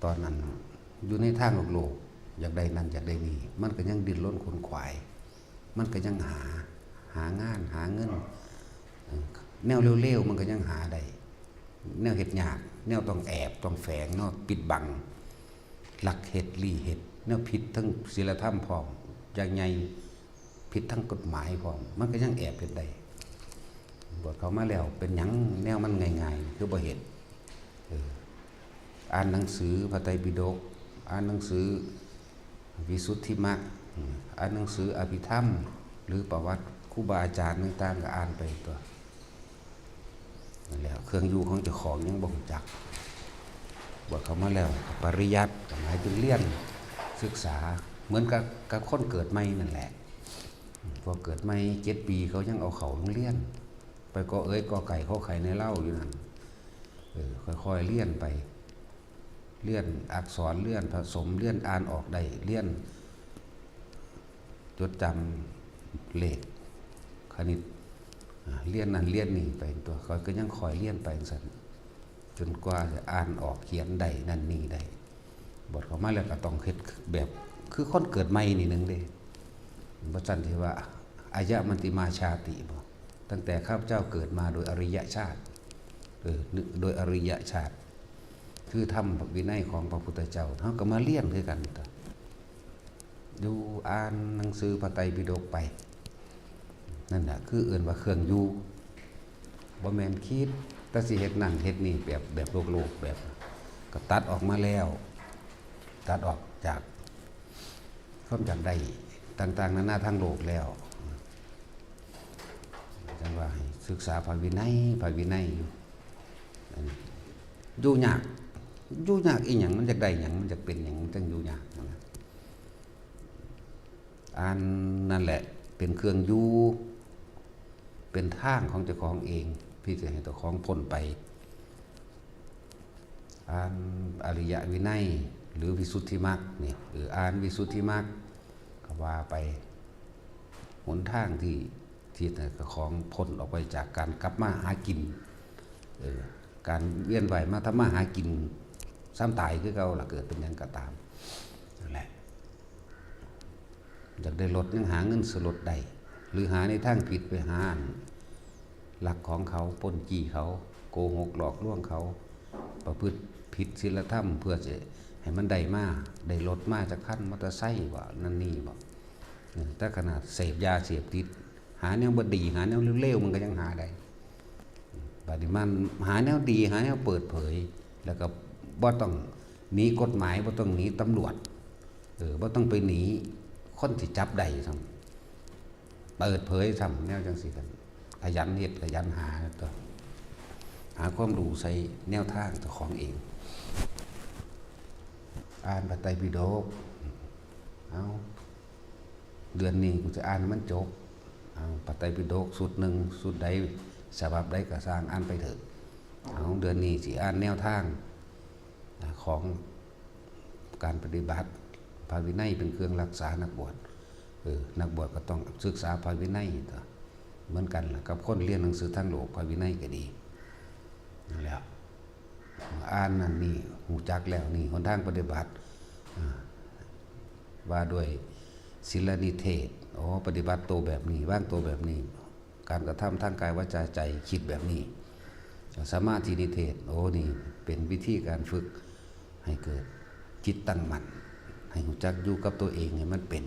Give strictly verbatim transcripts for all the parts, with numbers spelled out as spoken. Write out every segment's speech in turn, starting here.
ตอนนั้นอยู่ในทางโลกๆ อยากได้นั่นอยากได้นี่ มันก็ยังดิ้นรนขวนขวาย มันก็ยังหา หางานหาเงิน เออ แนวเลวๆ มันก็ยังหาได้ แนวเฮ็ดยาก แนวต้องแอบต้องแฝง แนวปิดบัง ลักเฮ็ดลี้เฮ็ด แนวผิดทั้งศีลธรรมพร้อม อย่างใหญ่ ผิดทั้งกฎหมายพร้อม มันก็ยังแอบเฮ็ดได้ บวชเข้ามาแล้วเป็นหยังแนวมันง่ายๆ คือบ่เฮ็ด เออ อ่านหนังสือพระไตรปิฎก อ่านหนังสือวิสุทธิมรรค อืม อ่านหนังสืออภิธรรม หรือประวัติครูบาอาจารย์ต่างๆ ก็อ่านไปตั๊ว นั่นแหละ เครื่องอยู่ของเจ้าของยังบ่รู้จัก บวชเข้ามาแล้วก็ปริยัติ ก็หมายถึงเรียนศึกษา เหมือนกับ กับคนเกิดใหม่นั่นแหละ พอเกิดใหม่เจ็ดปีเขายังเอาเข้าโรงเรียน ไปกอเอ๋ยกอไก่ขอไข่ในเล่าอยู่นั่น เออ ค่อยๆ เรียนไป เรียนอักษร เรียนผสม เรียนอ่านออกได้ เรียนจดจำเลขคณิต อ่า เรียนนั่นเรียนนี่ไปตั๊ว เขาก็ยังค่อยเรียนไปจั่งซั้น จนกว่าจะอ่านออกเขียนได้นั่นนี่ได้ บวชเข้ามาแล้วก็ต้องเฮ็ดแบบคือคนเกิดใหม่นิดนึงเด้ บ่ซั้นสิว่า อายะมันติมาชาติบ่ ตั้งแต่ข้าพเจ้าเกิดมาโดยอริยชาติ เออ โดยอริยชาติ คือธรรมวินัยของพระพุทธเจ้า เฮาก็มาเรียนคือกันตั๊ว อยู่อ่านหนังสือพระไตรปิฎกไป นั่นน่ะ คือเอิ้นว่าเครื่องอยู่ บ่แม่นคิดแต่สิเฮ็ดนั่นเฮ็ดนี่แบบ แบบโลกๆ แบบ ก็ตัดออกมาแล้ว ตัดออกจากความอยากได้ต่างๆ นานาทางโลกแล้ว จั่งว่าให้ศึกษาพระวินัย พระวินัยอยู่ อันนี้อยู่ยาก อยู่ยากอีหยัง มันอยากได้หยัง มันอยากเป็นหยัง มันจั่งอยู่ยากนะ อ่านนั่นแหละ เป็นเครื่องอยู่ เป็นทางของเจ้าของเอง ที่จะให้เจ้าของพ้นไป อ่านอริยวินัย หรือวิสุทธิมรรคนี่ เออ อ่านวิสุทธิมรรค ก็ว่าไป หนทางที่ ที่จะให้เจ้าของพ้นออกไปจากการกลับมาหากิน เออ การเวียนว่ายมาทำมาหากิน ซ้ำตายคือเก่าล่ะ เกิดเป็นหยังก็ตาม นั่นแหละ อยากได้รถยังหาเงินซื้อรถได้ หรือหาในทางผิดไปหาอันลักของเขา ปล้นจี้เขา โกหกหลอกลวงเขา ประพฤติผิดศีลธรรม เพื่อจะให้มันได้มา ได้รถมาจักคัน มอเตอร์ไซค์บ่ นั่นนี่บ่ เออ แต่ขนาดเสพยาเสพติด หาแนวบ่ดี หาแนวเลวๆ มันก็ยังหาได้ บัดนี้มันหาแนวดี หาแนวเปิดเผย แล้วก็บ่ต้องหนีกฎหมาย บ่ต้องหนีตำรวจ เออ บ่ต้องไปหนีคนที่จับได้ซ้ำ เปิดเผยซ้ำ แนวจั่งซี้กัน ขยันเฮ็ด ขยันหาตั๊ว หาความรู้ใส่แนวทางเจ้าของเอง อ่านพระไตรปิฎก เอา เดือนนี้กูจะอ่านให้มันจบ เอา พระไตรปิฎกชุดหนึ่ง ชุดใด ฉบับใดก็ซ่าง อ่านไปเถอะ เอา เดือนนี้สิอ่านแนวทาง อ่า ของการปฏิบัติ พระวินัยเป็นเครื่องรักษานักบวช เออ นักบวชก็ต้องศึกษาพระวินัยตั๊ว เหมือนกันล่ะ กับคนเรียนหนังสือทางโลก พระวินัยก็ดี นั่นแหละ อ่านนั่นนี่ รู้จักแล้วนี่ หนทางปฏิบัติ อ่า ว่าด้วยศีลนิเทศ อ๋อ ปฏิบัติตัวแบบนี้ วางตัวแบบนี้ การกระทำทางกายวาจาใจ คิดแบบนี้ สมาธินิเทศ โอ้ นี่เป็นวิธีการฝึกให้เกิดจิตตั้งมั่น ให้รู้จักอยู่กับตัวเองให้มันเป็น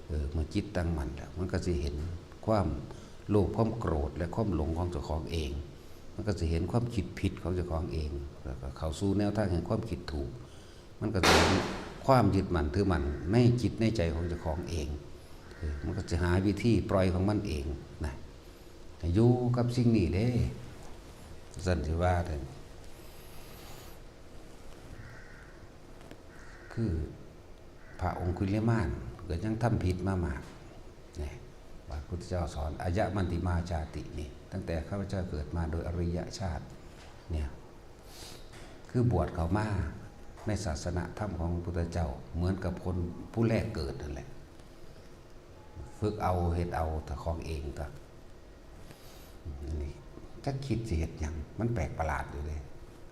เออ เมื่อจิตตั้งมั่นแล้ว มันก็สิเห็นความโลภ ความโกรธ และความหลงของเจ้าของเอง มันก็สิเห็นความคิดผิดของเจ้าของเอง แล้วก็เข้าสู่แนวทางแห่งความคิดถูก มันก็สิเห็นความยึดมั่นถือมั่นในจิตในใจของเจ้าของเอง เออ มันก็สิหาวิธีปล่อยของมันเองนะ ให้อยู่กับสิ่งนี้เด้ ซั่นสิว่าเด้อ คือพระองคุลิมานก็ยังทำผิดมามาก นี่ พระพุทธเจ้าสอน อายะมันติมาชาตินี่ ตั้งแต่ข้าพเจ้าเกิดมาโดยอริยชาติ เนี่ย คือบวชเข้ามาในศาสนธรรมของพระพุทธเจ้า เหมือนกับคนผู้แรกเกิดนั่นแหละ ฝึกเอา เฮ็ดเอา แต่ของเองตั๊ว นี่ จักคิดสิเฮ็ดหยัง มันแปลกประหลาดอยู่เด้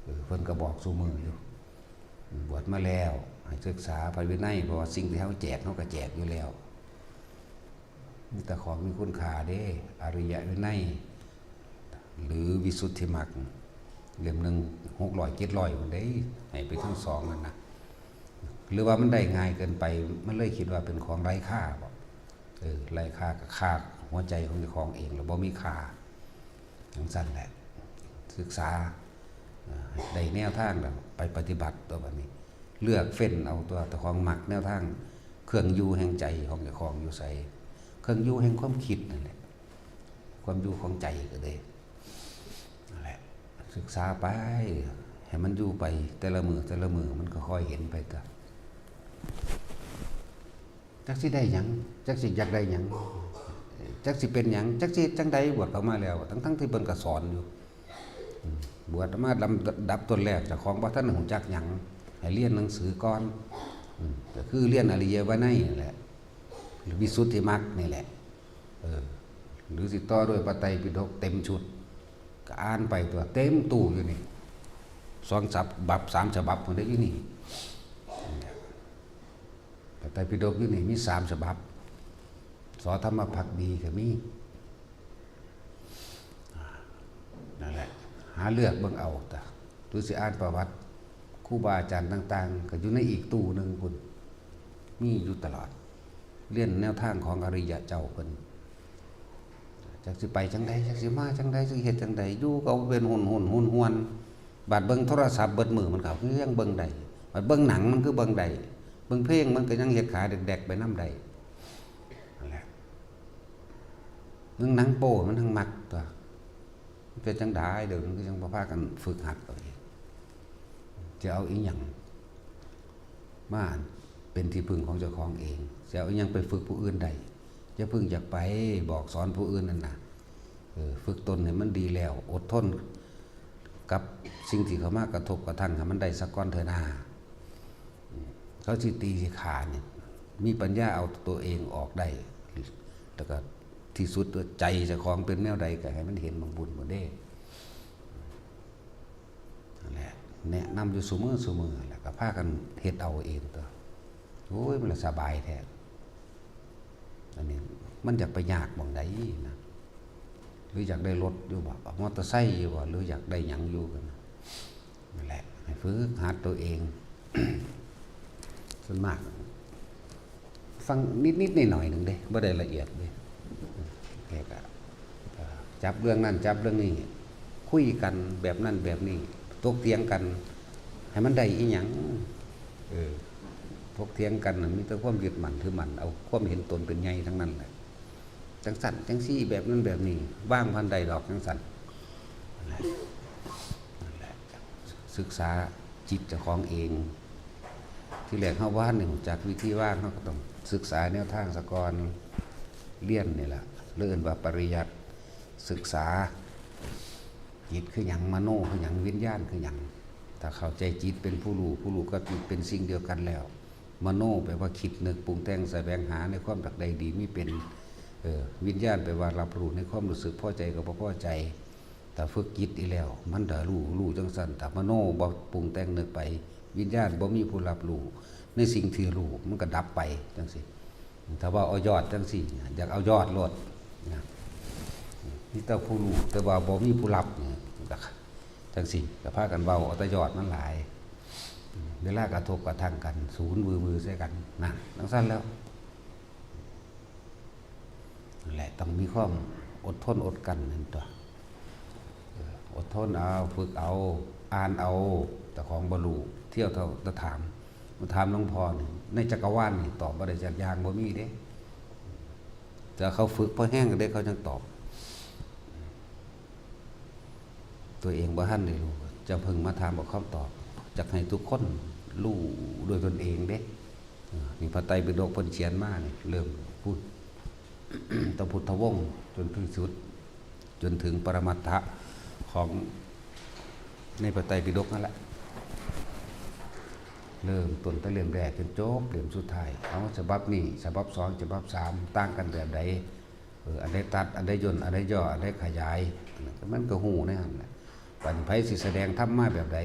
เออ เพิ่นก็บอกซุมื้ออยู่ บวชมาแล้วให้ศึกษาพระวินัย เพราะว่าสิ่งที่เฮาแจก เฮาก็แจกอยู่แล้ว มีแต่ของมีคุณค่าเด้ อริยวินัย หรือวิสุทธิมรรค เล่มหนึ่ง หกร้อย เจ็ดร้อย พุ้นเด้ ให้ไปทั้งสองนั่นนะ หรือว่ามันได้ง่ายเกินไป มันเลยคิดว่าเป็นของไร้ค่าบ่ เออ ไร้ค่าก็ฆ่าหัวใจของเจ้าของเอง แล้วบ่มีค่า จั่งซั้นแหละ ศึกษา อ่า ได้แนวทางแล้วไปปฏิบัติตัวบัดนี้ เลือกเฟ้นเอาตัวเจ้าของมักแนวทาง เครื่องอยู่แห่งใจของเจ้าของอยู่ไส เครื่องอยู่แห่งความคิดนั่นแหละ ความอยู่ของใจก็เลย นั่นแหละ ศึกษาไป ให้มันอยู่ไป แต่ละมื้อแต่ละมื้อมันก็ค่อยเห็นไปตัว จักสิได้หยัง จักสิอยากได้หยัง จักสิเป็นหยัง จักสิเฮ็ดจั่งใด บวชเข้ามาแล้ว ทั้งๆที่เพิ่นก็สอนอยู่ อืม บวชมาลำดับต้นแรก เจ้าของบ่ทันรู้จักหยัง ให้เรียนหนังสือก่อน อืม ก็คือเรียนอริยวินัยนั่นแหละ หรือวิสุทธิมรรคนี่แหละ เออ หรือสิต่อด้วยพระไตรปิฎกเต็มชุด ก็อ่านไปตัว เต็มตู้อยู่นี่ สองฉบับ สามฉบับพุ้นเด้อยู่นี่ พระไตรปิฎกอยู่นี่มีสามฉบับ ส.ธรรมภักดีก็มี อ่า นั่นแหละ หาเลือกเบิ่งเอา แต่หรือสิอ่านประวัติครูบาอาจารย์ต่างๆ ก็อยู่ในอีกตู้หนึ่งพุ้น มีอยู่ตลอด เรียนแนวทางของอริยะเจ้าเพิ่น จักสิไปจั่งใด จักสิมาจั่งใด จักสิเฮ็ดจั่งใด อยู่ก็เป็นหุ่นๆ หวนๆ บัดเบิ่งโทรศัพท์เบิดมื้อมันก็ยังเบิ่งได้ บัดเบิ่งหนังมันคือเบิ่งได้ เบิ่งเพลงมันก็ยังเฮ็ดขาแดกๆ ไปนำได้ นั่นแหละ เบิ่งหนังโป๊มันทั้งมักตัว มันเป็นจั่งใด เดี๋ยวนี้ก็ยังบ่พากันฝึกหัดเอาเอง จะเอาอีหยังมาเป็นที่พึ่งของเจ้าของเอง จะเอาอีหยังไปฝึกผู้อื่นได้ อย่าเพิ่งอยากไปบอกสอนผู้อื่นนั่นนะ เออ ฝึกตนให้มันดีแล้ว อดทนกับสิ่งที่เข้ามากระทบกระทั่งให้มันได้สักก่อนเถอะนา อืม เขาสิตีสิขานี่ มีปัญญาเอาตัวเองออกได้ แล้วก็ที่สุดตัวใจเจ้าของเป็นแนวใดก็ให้มันเห็นบางบุญบางเด้ นั่นแหละ แนะนำอยู่ซุมื้อซุมื้อ แล้วก็พากันเฮ็ดเอาเองตัว โอ้ย มันละสบายแท้ อันนี้มันอยากไปยากหม่องใดนะ หรืออยากได้รถอยู่บ่ มอเตอร์ไซค์อยู่บ่ หรืออยากได้หยังอยู่กันนะ นั่นแหละ ให้ฝึกหัดตัวเอง ส่วนมาก ฟังนิดๆ หน่อยๆ หนึ่งเด้ บ่ได้ละเอียดเด้ แค่ก็ เอ่อ จับเรื่องนั้น จับเรื่องนี้ คุยกันแบบนั้นแบบนี้ ถกเถียงกัน ให้มันได้อีหยัง เออ ถกเถียงกันน่ะ มีแต่ความยึดมั่นถือมั่น เอาความเห็นตนเป็นใหญ่ทั้งนั้นแหละ จั่งซั้นจั่งซี้ แบบนั้นแบบนี้ วางพันใดดอกจั่งซั้น นั่นแหละ นั่นแหละ ศึกษาจิตเจ้าของเอง ที่แรกเฮาบ่ทันได้รู้จักวิธีวาง เฮาก็ต้องศึกษาแนวทางซะก่อน เรียนนี่ล่ะ เรียกว่าปริยัติ ศึกษา จิตคือหยัง มโนคือหยัง วิญญาณคือหยัง ถ้าเข้าใจจิตเป็นผู้รู้ ผู้รู้กับจิตเป็นสิ่งเดียวกันแล้ว มโนแปลว่าคิดนึกปรุงแต่งแสวงหาในความอยากได้ดีมีเป็น เออ วิญญาณแปลว่ารับรู้ในความรู้สึกพอใจกับบ่พอใจ ถ้าฝึกจิตอีกแล้ว มันจะรู้ รู้จั่งซั้น ถ้ามโนบ่ปรุงแต่งนึกไป วิญญาณบ่มีผู้รับรู้ ในสิ่งที่รู้ มันก็ดับไปจั่งซี้ ถ้าว่าเอายอดจั่งซี้ อยากเอายอดโลดนะ มีแต่ผู้รู้ แต่ว่าบ่มีผู้รับเนี่ย จั่งซี้ ก็พากันเว้าเอาแต่ยอดมันหลาย เวลากระทบกระทั่งกัน สูนวือๆ ใส่กัน นั่น จั่งซั้นแล้ว นั่นแหละ ต้องมีความอดทนอดกลั้นนั่นตัว เออ อดทนเอา ฝึกเอา อ่านเอา เจ้าของบ่รู้ เที่ยวเท่าแต่ถาม มาถามหลวงพ่อนี่ ในจักรวาลนี่ ตอบบ่ได้จักอย่าง บ่มีเด้ แต่เขาฝึกพอแฮงเด้ เขาจั่งตอบ ตัวเองบ่ทันได้รู้ จะเพิ่งมาถามเอาคำตอบ จักให้ทุกคนรู้ด้วยตนเองเด้ เออ นี่พระไตรปิฎกเพิ่นเขียนมานี่ เริ่มพุ้น ตะพุทธวงศ์จนถึงสุด จนถึงปรมัตถะของในพระไตรปิฎกนั่นแหละ เริ่มต้นแต่เล่มแรกจนจบเล่มสุดท้าย เอาฉบับนี้ ฉบับสอง ฉบับสาม ต่างกันแบบใด เออ อันใดตัด อันใดย่น อันใดย่อ อันใดขยาย มันก็ฮู้ในหั่นแหละ บัดนี้ไผสิแสดงธรรมมาแบบใด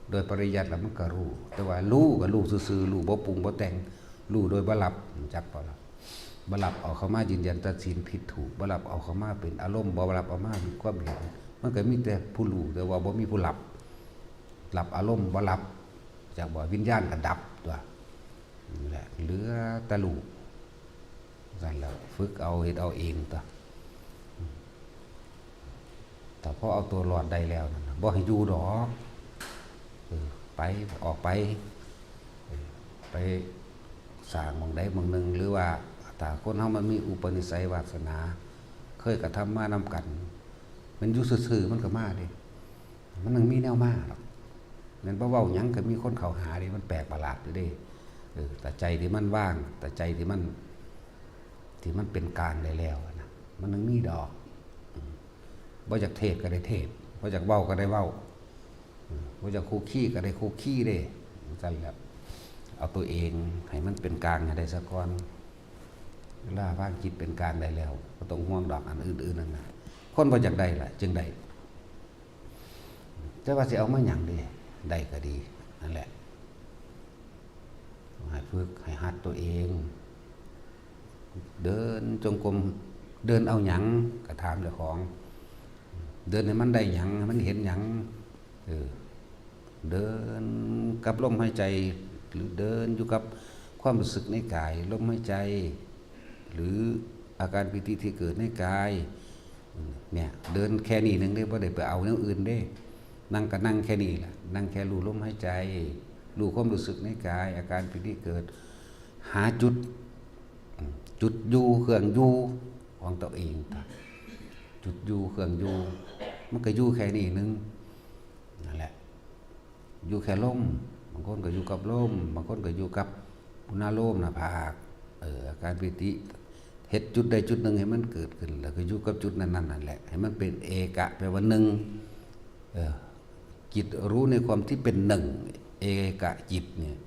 โดยปริยัติแล้วมันก็รู้ แต่ว่ารู้ก็รู้ซื่อๆ รู้บ่ปรุงบ่แต่ง รู้โดยบ่รับ รู้จักบ่ล่ะ บ่รับเอาเข้ามายืนยันตัดสินผิดถูก บ่รับเอาเข้ามาเป็นอารมณ์ บ่รับเอามามีความเห็น มันก็มีแต่ผู้รู้ แต่ว่าบ่มีผู้รับ รับอารมณ์บ่รับ จักบ่ วิญญาณก็ดับตั๊ว นี่แหละ เหลือแต่รู้ นั่นแหละ ฝึกเอา เฮ็ดเอาเองตั๊ว แต่พอเอาตัวรอดได้แล้วนั่นน่ะ บ่ให้อยู่ดอก เออ ไป ออกไป เออ ไปสร้างหม่องใดหม่องหนึ่ง หรือว่าถ้าคนเฮามันมีอุปนิสัยวาสนา เคยกระทำมานำกัน มันอยู่ซื่อๆ มันก็มาเด้ มันยังมีแนวมาหรอก แม่นบ่เว้าหยังก็มีคนเข้าหาเด้ มันแปลกประหลาดอยู่เด้ เออ แต่ใจที่มันว่าง แต่ใจที่มัน ที่มันเป็นกลางได้แล้วนะ มันยังมีดอก อืม บ่อยากเทศก็ได้เทศ บ่อยากเว้าก็ได้เว้า อืม บ่อยากคุกคีก็ได้คุกคีเด้ จั่งซั้นแหละ เอาตัวเองให้มันเป็นกลางให้ได้ซะก่อน เวลาวางจิตเป็นกลางได้แล้ว บ่ต้องห่วงดอกอันอื่นๆ นั่นน่ะ คนบ่อยากได้ล่ะ จึงได้ แต่ว่าสิเอามาหยังเด้ ได้ก็ดี นั่นแหละ ให้ฝึก ให้หัดตัวเอง เดินจงกรม เดินเอาหยัง ก็ถามเจ้าของ เดินให้มันได้หยัง ให้มันเห็นหยัง เออ เดินกับลมหายใจ หรือเดินอยู่กับความรู้สึกในกาย ลมหายใจ หรืออาการปีติที่เกิดในกาย เนี่ย เดินแค่นี้หนึ่งเด้ บ่ได้ไปเอาแนวอื่นเด้ นั่งก็นั่งแค่นี้ล่ะ นั่งแค่รู้ลมหายใจ รู้ความรู้สึกในกาย อาการปีติเกิด หาจุด จุดอยู่ เครื่องอยู่ของตัวเอง จุดอยู่ เครื่องอยู่ มันก็อยู่แค่นี้หนึ่ง นั่นแหละ อยู่แค่ลม บางคนก็อยู่กับลม บางคนก็อยู่กับอุณาโลมหน้าผาก เออ อาการปีติ เฮ็ดจุดใดจุดหนึ่งให้มันเกิดขึ้น แล้วก็อยู่กับจุดนั้นๆ นั่นแหละ ให้มันเป็นเอกะ แปลว่าหนึ่ง เออ จิตรู้ในความที่เป็นหนึ่ง เอกะจิตเนี่ย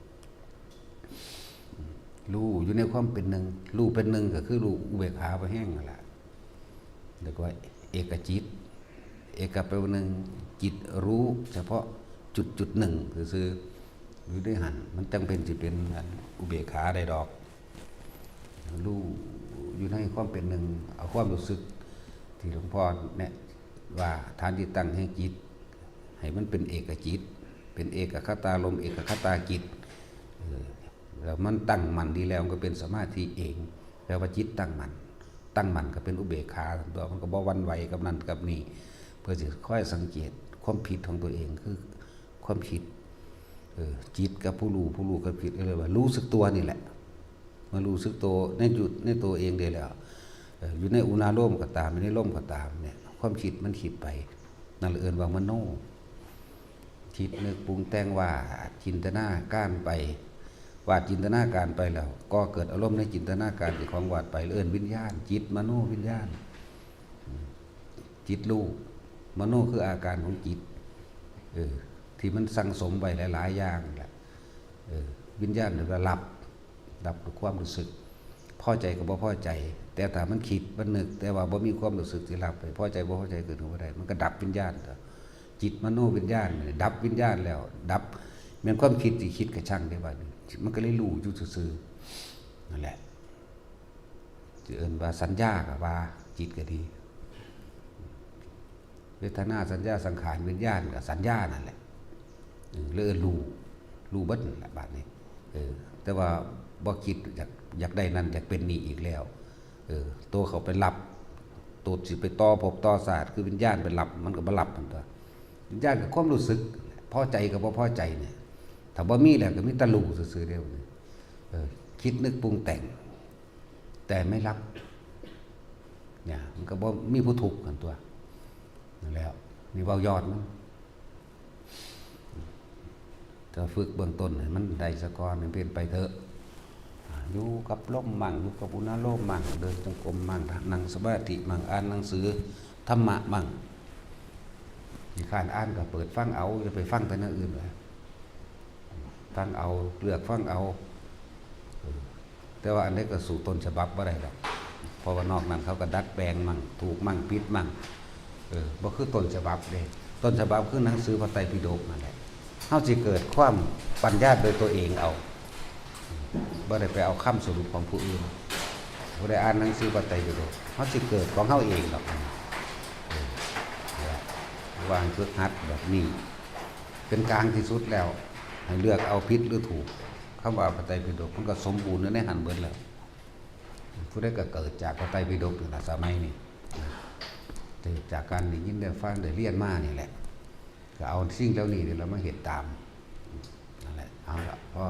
รู้อยู่ในความเป็นหนึ่ง รู้เป็นหนึ่งก็คือรู้อุเบกขาบ่แห้งนั่นแหละ เรียกว่าเอกจิต เอกะแปลว่าหนึ่ง จิตรู้เฉพาะจุดจุดหนึ่งซื่อๆ อยู่ในหั่น มันจั่งเป็นสิเป็นอันอุเบกขาได้ดอก รู้อยู่ในความเป็นหนึ่ง เอาความรู้สึกที่หลวงพ่อแนะว่าฐานที่ตั้งแห่งจิต ให้มันเป็นเอกจิต เป็นเอกคตารมณ์ เอกคตาจิต เออ แล้วมันตั้งมั่นดีแล้ว มันก็เป็นสมาธิเอง แปลว่าจิตตั้งมั่น ตั้งมั่นก็เป็นอุเบกขา ตัวมันก็บ่หวั่นไหวกับนั่นกับนี่ เพื่อสิคอยสังเกตความผิดของตัวเอง คือความคิด เออ จิตกับผู้รู้ ผู้รู้กับจิต เรียกว่ารู้สึกตัวนี่แหละ มารู้สึกตัวในจุดในตัวเองได้แล้ว เออ อยู่ในอุณาโลมก็ตาม อยู่ในลมก็ตามเนี่ย ความคิดมันคิดไป นั่นเอิ้นว่ามโน คิดนึกปรุงแต่งวาดจินตนาการไป วาดจินตนาการไปแล้ว ก่อเกิดอารมณ์ในจินตนาการที่ของวาดไป เอิ้นวิญญาณ จิตมโนวิญญาณ จิตรู้ มโนคืออาการของจิต เออ ที่มันสั่งสมไว้หลายๆ อย่างนั่นแหละ เออ วิญญาณเรียกว่ารับ รับด้วยความรู้สึก พอใจกับบ่พอใจ แต่ถ้ามันคิด มันนึก แต่ว่าบ่มีความรู้สึกสิรับไป พอใจบ่พอใจเกิดขึ้นบ่ได้ มันก็ดับวิญญาณตั๊ว จิตมโนวิญญาณนี่ดับวิญญาณแล้ว ดับ แม่นความคิดสิคิดก็ช่างได้บัดนี้ มันก็เลยรู้อยู่ซื่อๆ นั่นแหละ สิเอิ้นว่าสัญญาก็ว่า จิตก็ดี เวทนา สัญญา สังขาร วิญญาณก็สัญญานั่นแหละ เออ หรือรู้ รู้เบิดนั่นแหละบัดนี้ เออ แต่ว่าบ่คิดอยาก อยากได้นั่น อยากเป็นนี่อีกแล้ว เออ ตัวเขาไปรับ ตัวสิไปต่อภพต่อชาติ คือวิญญาณไปรับ มันก็บ่รับมันตั๊ว วิญญาณก็ความรู้สึก พอใจกับบ่พอใจเนี่ย ถ้าบ่มีแล้วก็มีแต่รู้ซื่อๆ เด้อ เออ คิดนึกปรุงแต่ง แต่ไม่รับ เนี่ย มันก็บ่มีผู้ทุกข์กันตั๊ว นั่นแหละ นี่เว้ายอดมัน ก็ฝึกเบื้องต้นให้มันได้ซะก่อน ให้เป็นไปเถอะ อ่า อยู่กับลมมั่ง อยู่กับอุณาโลมมั่ง เดินจงกรมมั่ง นั่งสมาธิมั่ง อ่านหนังสือธรรมะมั่ง ขี้คร้านอ่านก็เปิดฟังเอา อย่าไปฟังแต่แนวอื่นเลย ฟังเอา เลือกฟังเอา เออ แต่ว่าอันใดก็สู้ต้นฉบับบ่ได้ดอก เพราะว่านอกนั้นเขาก็ดัดแปลงมั่ง ถูกมั่ง ผิดมั่ง เออ บ่คือต้นฉบับเด้ ต้นฉบับคือหนังสือพระไตรปิฎกนั่นแหละ เฮาสิเกิดความปัญญาโดยตัวเองเอา บ่ได้ไปเอาคำสรุปของผู้อื่น บ่ได้อ่านหนังสือพระไตรปิฎก เฮาสิเกิดของเฮาเองดอก เออ ว่าให้ฝึกหัดแบบนี้ เป็นกลางที่สุดแล้ว ให้เลือกเอาผิดหรือถูก คำว่าพระไตรปิฎกมันก็สมบูรณ์อยู่ในหั้นเบิดแล้ว ผู้ใดก็เกิดจากพระไตรปิฎกนี่ล่ะ สมัยนี้ เกิดจากการได้ยินได้ฟังได้เรียนมานี่แหละ ก็เอาสิ่งเหล่านี้นี่ล่ะมาเฮ็ดตาม นั่นแหละ เอาละ พอ